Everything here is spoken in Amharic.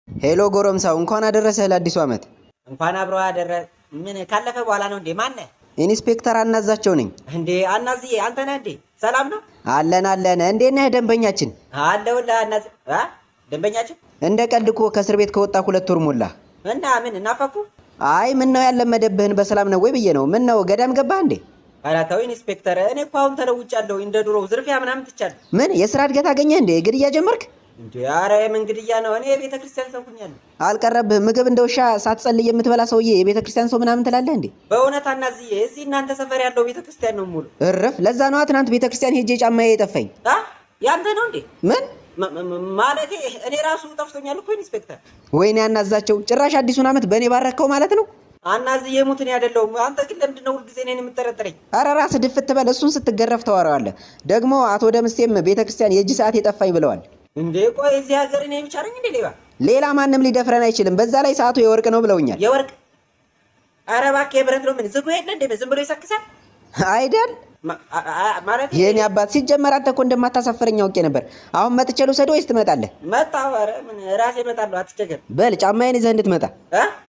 Hello ጎረምሳው፣ እንኳን አደረሰህ ለአዲሱ ዓመት። እንኳን አብሮ አደረ። ምን ካለፈ በኋላ ነው እንዴ? ማነህ? ኢንስፔክተር አናዛቸው ነኝ። እንዴ አናዝዬ፣ አንተ ነህ እንዴ? ሰላም ነው? አለን አለን። እንዴት ነህ ደንበኛችን? አለሁልህ አናዝ። አ ደንበኛችን። እንደ ቀልድ እኮ ከእስር ቤት ከወጣ 2 ወር ሞላ። እና ምን እናፈኩ? አይ ምን ነው ያለመደብህን በሰላም ነው ወይ ብዬ ነው። ምን ነው ገዳም ገባህ እንዴ? ኧረ ተው ኢንስፔክተር፣ እኔ እኮ አሁን ተለውጫለሁ። እንደ ድሮው ዝርፊያ ምናምን ትቻለሁ። ምን የስራ እድገት አገኘህ እንዴ? ግድያ ጀመርክ? እንዴ ኧረ የምን ግድያ ነው? እኔ የቤተ ክርስቲያን ሰው ሁኛለሁ። አልቀረብህም። ምግብ እንደ ውሻ ሳትጸልይ የምትበላ ሰውዬ የቤተ ክርስቲያን ሰው ምናምን ትላለህ እንዴ? በእውነት አናዝዬ፣ እዚህ እናንተ ሰፈር ያለው ቤተ ክርስቲያን ነው ሙሉ። እርፍ። ለዛ ነዋ ትናንት ቤተ ክርስቲያን ሄጄ ጫማዬ የጠፋኝ። አ ያንተ ነው እንዴ? ምን? ማለቴ እኔ ራሱ ጠፍቶኛል እኮ ኢንስፔክተር። ወይኔ አናዛቸው፣ ጭራሽ አዲሱን ዓመት በእኔ ባረከው ማለት ነው። አናዝዬ ሙት እኔ አይደለሁም። አንተ ግን ለምንድን ነው ሁልጊዜ እኔን የምጠረጥረኝ? አረ ራስህ ድፍት በል። እሱን ስትገረፍ ታወራዋለህ። ደግሞ አቶ ደምስቴም ቤተ ክርስቲያን የእጅ ሰዓት የጠፋኝ ብለዋል። እንዴ ቆይ እዚህ ሀገር እኔ ብቻ ነኝ እንዴ ሌባ? ሌላ ማንም ሊደፍረን አይችልም። በዛ ላይ ሰዓቱ የወርቅ ነው ብለውኛል። የወርቅ? ኧረ እባክህ የብረት ነው። ምን ዝጉ የለ እንዴ? ዝም ብሎ ይሰክሳል። አይደል? ማለት የኔ አባት፣ ሲጀመር አንተ እኮ እንደማታሳፍረኝ አውቄ ነበር። አሁን መጥቼ ልውሰድህ ወይስ ትመጣለህ? መጣሁ። ኧረ ምን ራሴ እመጣለሁ፣ አትቸገር። በል ጫማዬን ይዘህ እንድትመጣ። እ?